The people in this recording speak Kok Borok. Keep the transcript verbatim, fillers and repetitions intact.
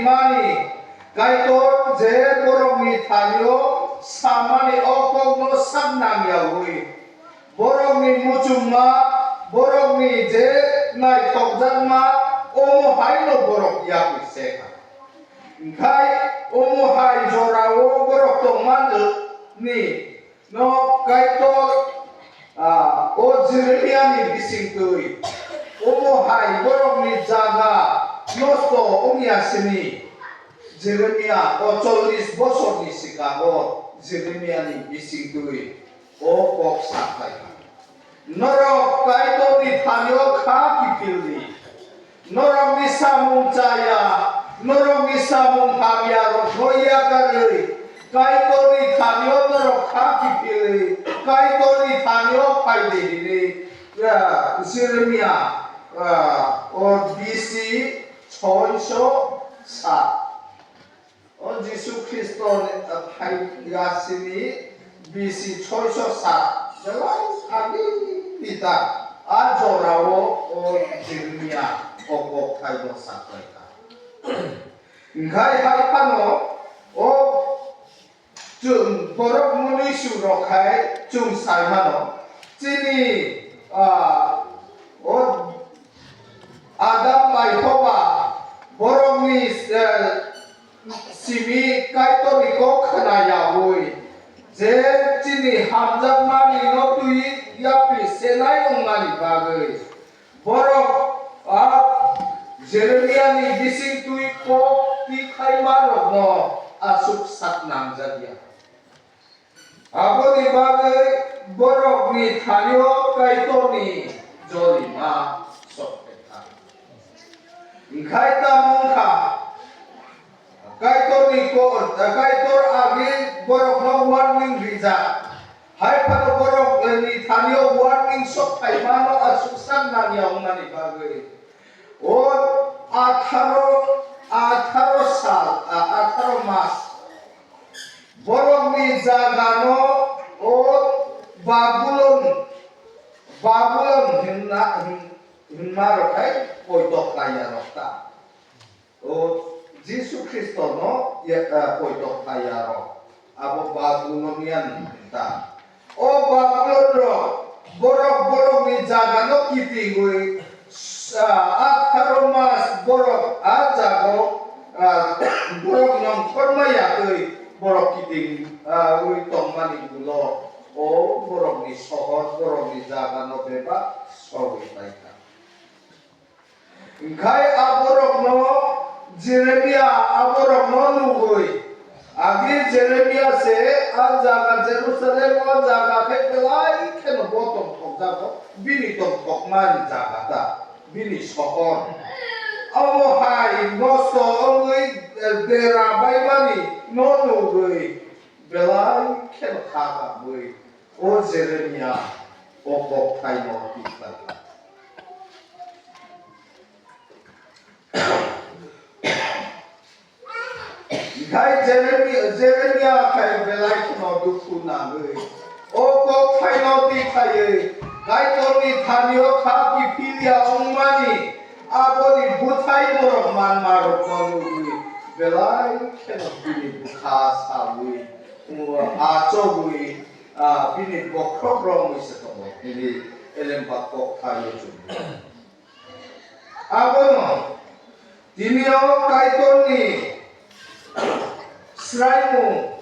Mani Kaitor je borokni thani-o samani o kokno sak nang yaui, borokni muchungma, borokni je naithokjakma, omo haino borok yapri se kha. Hinkhe omo hai jora-o borok tongmani no Kaitor, ah, o Jeremiani bisingtwi omo hai borokni jaga nosto wngya sini. Jeremia o chollish bosorni swkango Jeremiani bisingtwi o kok saklaikha. Norok Kaitorni thani-o kha kiphildi. Norokni samung chaya, norokni samung hamya rokno yakarwi, Kaitorni thani-o norok kha kiphilwi, Kaitorni thani-o phaidi hinwi, ah, Jeremia, ah, o B C soiso sat. O Jisu Khristo ni, ah, phai yasini B C soiso sat belai agini ta a jorao o Jeremia o kok thaino saklaikha. Hinkhe hai phano o chwng borok mwnwi su rok khai chwng sai mano. Chini, ah, o Adam bai Hoba borokni, eh, simi Kaitorni kok khna yaui, je chini hamjakmani no twi yapri senai wngmani bagwi. Borok a Jeremiani bising twi kok tikhaima rokno aswk sak nangjak ya. Aboni bagwi borokni thani-o Kaitorni jolima sok kha. Hinkhe tamo wngkha, Kaitorni ko-, Kaitor agi borokno warning rijak. Hai phano borokni thani-o warning sok phaimano aswk sak nangya wngmani bagwi. O atharo, atharo sal, a, atharo mas. Borokni jagano o Babulon, Babulon hinna, hin-, hinma rok hai poito khlai ya rok ta. O Jisu Khristono ya, eh, poito khlai ya rok. Abo Babulonian hinta. O Babulon rok, borok borokni jagano kitingwi, ah, atharo mas borok a jago, ah, borok nongkhorma yatwi borok kiting, ah, wi tongmani ulo o borokni sohor, borokni jagano bebak sogwi paikha. Hinkhe aborokno Jeremia aborokno nugwi, agi Jeremia se a jaga Jerusalem o jaga khe belai kheno bo tongthokjago, bini tongthokmani jaga ta, bini sohor. Omo hai nosto wngwi dera baimani no nugwi belai kheno kha kamwi o Jeremia o kok thaino tikhlaikha. Hinkhe Jeremia, Jeremia khe belai kheno dukhu nangwi o kok thaino tikhlaiwi Kaitorni thani-o kha kiphilya wngmani aboni bwthai borok manma rokno nugwi belai kheno bini bwkha sawi, achogwi, ah, bini bokhok romwi se tongo, bini elemba kok thaio chumui. Abono tini o Kaitorni swraimung